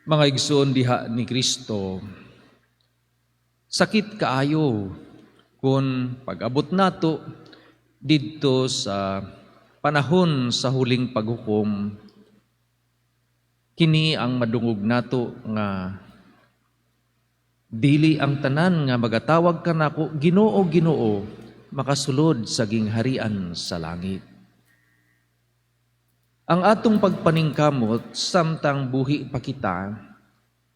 Mga igsoon diha ni Kristo, sakit kaayo kung pag-abot nato didto sa panahon sa huling paghukom, kini ang madungog nato nga dili ang tanan nga magatawag kanako, "Ginoo, Ginoo," makasulod sa gingharian sa langit. Ang atong pagpaningkamot samtang buhi pa kita,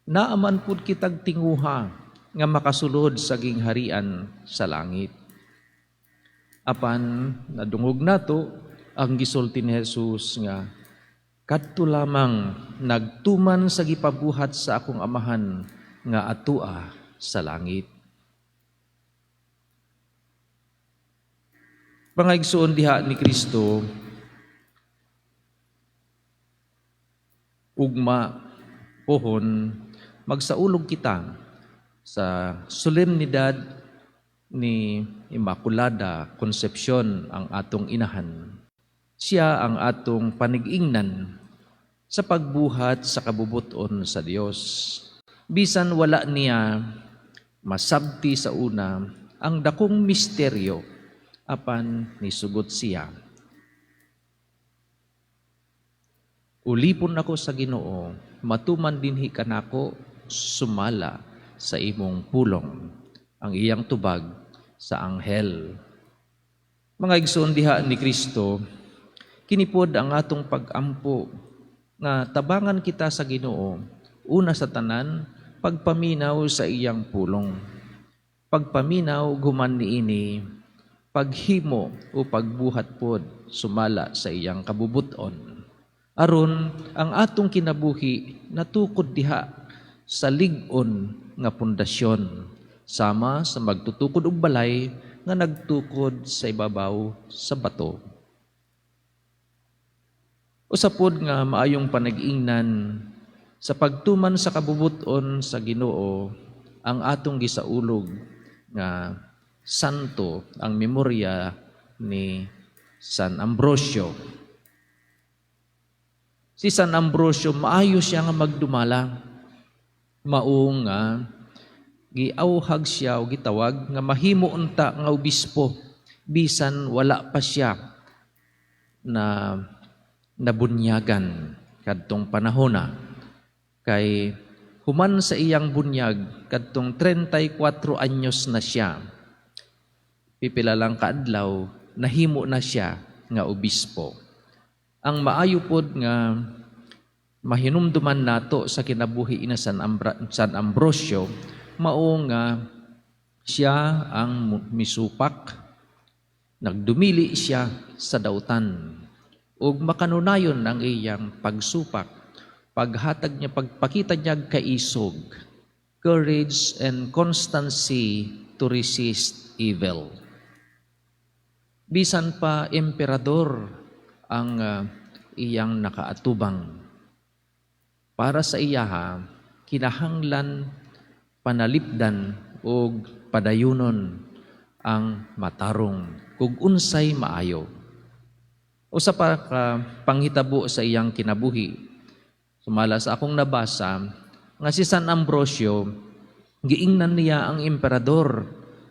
naaman pud kitag tinguha nga makasulod sa gingharian sa langit. Apan nadungog nato ang gisulti ni Jesus nga kadto lamang nagtuman sa gipabuhat sa akong Amahan nga atua sa langit. Mga igsoon diha ni Kristo, ugma pohon magsaulog kita sa solemnidad ni Immaculada Concepcion, ang atong inahan. Siya ang atong panig-ingnan sa pagbuhat sa kabubuton sa Dios. Bisan wala niya masabti sa una ang dakong misteryo, apan nisugot siya. Ulipon ako sa Ginoo, matuman dinhi kanako sumala sa imong pulong. Ang iyang tubag sa anghel. Mga igsoon diha ni Kristo, kinipod ang atong pag-ampo nga tabangan kita sa Ginoo, una sa tanan, pagpaminaw sa iyang pulong. Pagpaminaw guman niini, paghimo o pagbuhat pod sumala sa iyang kabubuton. Aron ang atong kinabuhi natukod diha sa lig-on nga pundasyon, sama sa magtutukod og balay nga nagtukod sa ibabaw sa bato. Usa pod nga maayong panag-ingnan sa pagtuman sa kabubuton sa Ginoo ang atong gisaulog nga santo, ang memorya ni San Ambrosio. Si San Ambrosio, maayo siya nga magdumala. Mao nga giawhag siya o gitawag nga mahimo unta nga obispo bisan wala pa siya na nabunyagan kadtong panahona. Kay human sa iyang bunyag kadtong 34 anyos na siya, pipila lang kaadlaw nahimo na siya nga obispo. Ang maayo pod nga mahinumduman nato sa kinabuhi ni San Ambrosio, mao nga siya ang misupak, nagdumili siya sa dautan, ug makanunayon ang iyang pagsupak, paghatag niya, pagpakita niya kaisog, courage and constancy to resist evil. Bisan pa emperador ang iyang nakaatubang. Para sa iyaha, kinahanglan panalipdan og padayunon ang matarong kug unsay maayo. Usa pa ka panghitabo sa iyang kinabuhi, sumala sa akong nabasa, nga si San Ambrosio, giingnan niya ang emperador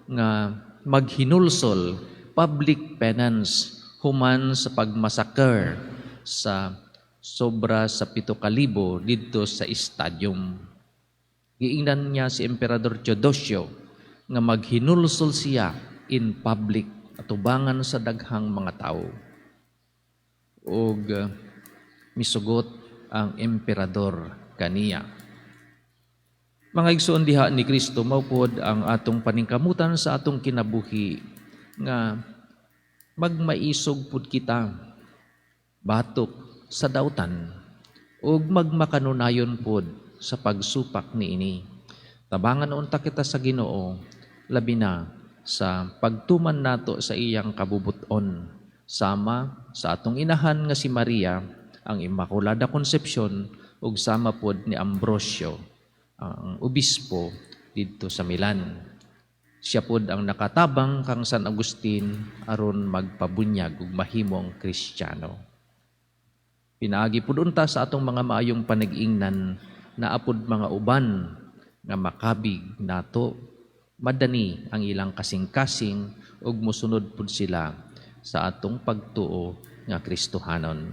nga maghinulsol, public penance, human sa pagmasaker sa sobra sa 7,000 didto sa stadium. Giingnan niya si Emperador Teodosio nga maghinulsol siya in public atubangan sa daghang mga tao. Og misugot ang emperador kaniya. Mga igsoon diha ni Kristo, mao pod ang atong paningkamutan sa atong kinabuhi nga magmaisog pud kita batok sa dautan ug magmakanunayon pod sa pagsupak niini. Tabangan unta kita sa Ginoo, labi na sa pagtuman nato sa iyang kabubuton, sama sa atong inahan nga si Maria, ang Immaculada Concepcion, ug sama pod ni Ambrosio, ang obispo didto sa Milan. Siya pod ang nakatabang kang San Agustin aron magpabunyag ug mahimong Kristiyano. Pinaagi pud unta sa atong mga maayong panag-ingnan naa pod mga uban nga makabig nato, madani ang ilang kasing-kasing ug mosunod pud sila sa atong pagtuo nga Kristohanon.